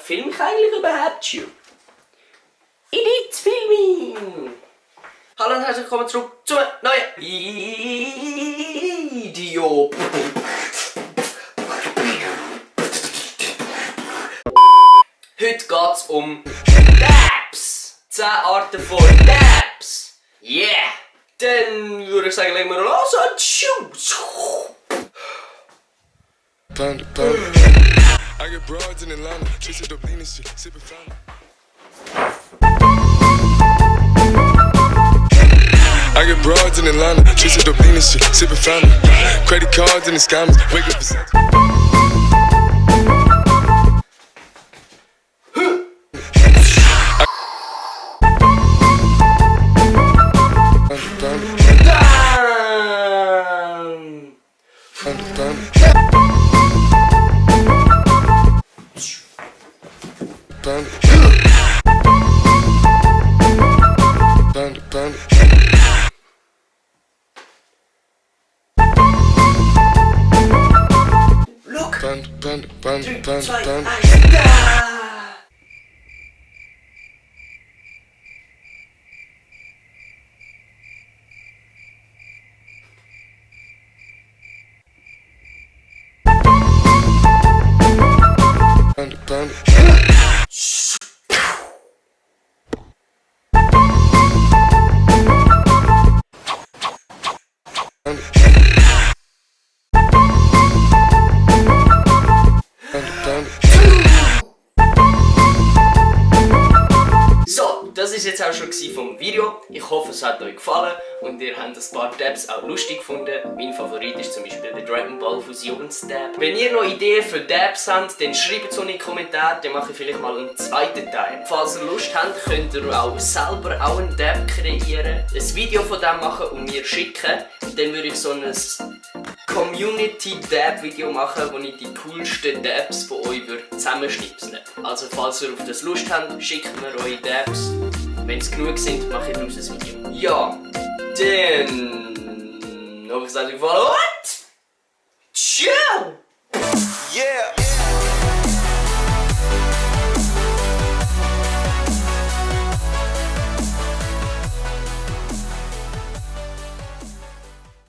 filme ich eigentlich überhaupt schon? Edit-Filming! Hallo und herzlich willkommen zurück zu einem neuen Video. Heute geht es um Dabs! 10 Arten von Dabs! Yeah! Dann würde ich sagen, legen wir los und tschüss! Panda. I get broads in Atlanta, chasing dope lean and shit, sipping fountain. I get broads in Atlanta, chasing dope lean and shit, sipping fountain. Credit cards and the scammers, wake up and Panda. Look! Panda. 3, 2, 1, da! Panda. So, das ist jetzt auch schon vom Video. Ich hoffe, es hat euch gefallen und ihr habt ein paar Dabs auch lustig gefunden. Mein Favorit ist zum Beispiel der Dragon Ball Fusions-Dab. Wenn ihr noch Ideen für Dabs habt, dann schreibt es in die Kommentare, dann mache ich vielleicht mal einen zweiten Teil. Falls ihr Lust habt, könnt ihr auch selber einen Dab kreieren, ein Video von dem machen und mir schicken. Dann würde ich so ein Community-Dab-Video machen, wo ich die coolsten Dabs von euch zusammenschnipseln. Also falls ihr auf das Lust habt, schickt mir eure Dabs. Wenn es genug sind, mache ich daraus ein Video. Ja, dann hoffe ich, es hat euch gefallen und ciao! Yeah.